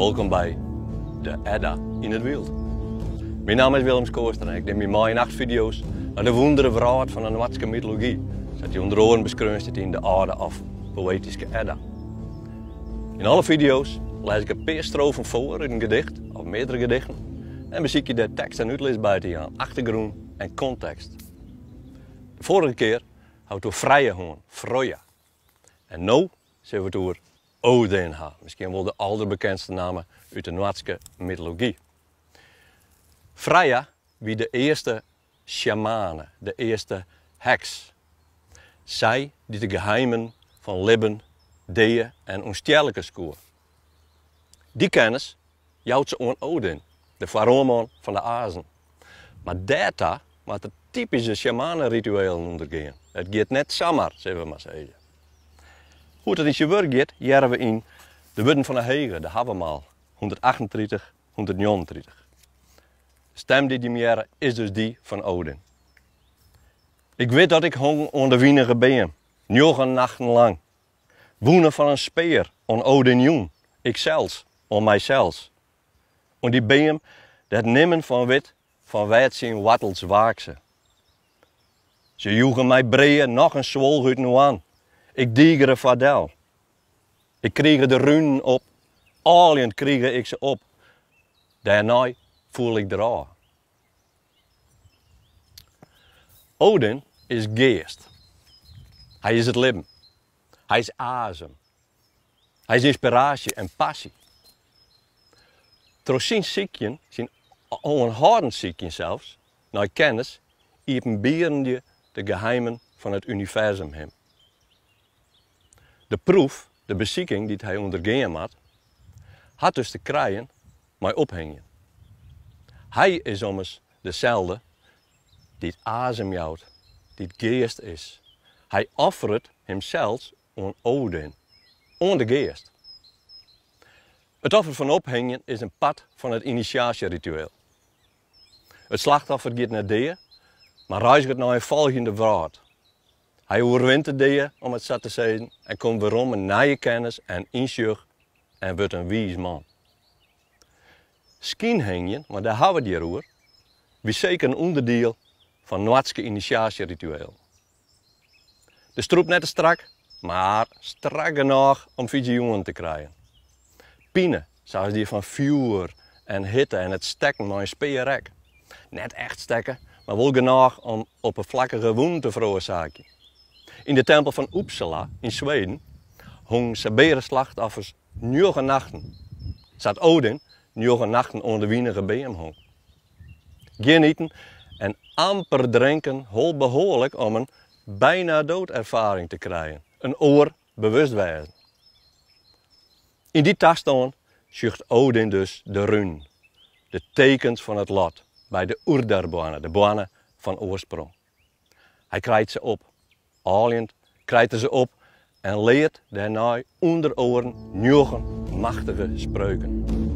Wolkom by de Edda yn it Wyld. Myn namme is Willem Schoorstra en ik nim je mei yn acht fideo's nei de wûndere wrâld fan de Noardske mytology, sa't dy ûnder oaren beskreaun stiet yn de âlde of poëtyske Edda. Yn alle fideo's lês ik in pear strofen foar út in gedicht of meardere gedichten en besykje dêr tekst en útlis by te jaan, achtergrûn en kontekst. De foarige kear ha we it oer Frije hân, Froja. En no sille we it oer Odin ha, miskien wol de alderbekendste namme út de Noardske mytology. Freya wie de earste sjamane, de earste heks. Sy dy't de geheimen fan libben, dea en ûnstjerlikens koe. Dy kennis jout se oan Odin, de foaroanman fan de Azen. Mar dêrta moat er typyske sjamanerituelen ûndergean. It giet net samar, sille we mar sizze. Hoe't it yn syn wurk giet, hearre we yn de wurden fan de Hege, de Havamal, 138, 139. De stem dy't jim hearre is dus dy fan Odin. Ik wit dat ik hong oan de winige beam, njoggen nachten lang. Wûne fan in spear oan Odin jûn, iksels, oan mysels. Oan dy beam dêr't nimmen fan wit fan wêr't syn woartels waakse. Se joegen my brea noch in swolch út in hoarn, ik digere foar del. Ik krige de runen op, âljend krige ik se op. Dêrnei foel ik derôf. Odin is geast. Hy is it libben. Hy is azem. Hy is ynspiraasje en passy. Troch syn sykjen, syn oanhâldend sykjen sels, nei kennis, iepenbierenje de geheimen fan it universum him. De proef, de besiking dy't hy ûndergean moat, hat dus te krijen mei ophingjen. Hy is ommers deselde dy't azem jout, dy't geast is. Hy offeret himsels oan Odin, oan de geast. It offer fan ophingjen is in part fan it inisjaasjeritueel. It slachtoffer giet net dea, mar reizget nei in folgjende wrâld. Hy oerwint de dea, om it sa te sizzen, en komt werom mei nije kennis en ynsjoch en wurdt in wiis man. Skynhingjen, want dêr hawwe we it hjir oer, wie seker in ûnderdiel fan Noardske inisjaasjerituelen. De strûp net te strak, mar strak genôch om fizioenen te krijen. Pine, sa as dy fan fjoer en hitte en it stekken mei in spear ek. Net echt stekke, mar wol genôch om opperflakkige wûnen te feroarsaakjen. Yn de tempel fan Uppsala yn Sweden hongen sabeare slachtoffers njoggen nachten, sa't Odin njoggen nachten oan de winige beam hong. Gjin iten en amper drinken holp behoarlik om in bijna-dooderfaring te krijen, in oar bewustwêzen. Yn dy tastân sjocht Odin dus de runen, de tekens fan it lot, by de Urdarboarne, de boarne fan oarsprong. Hy krijt se op. Âljend krijt er se op en leart dêrnei ûnder oaren njoggen machtige spreuken.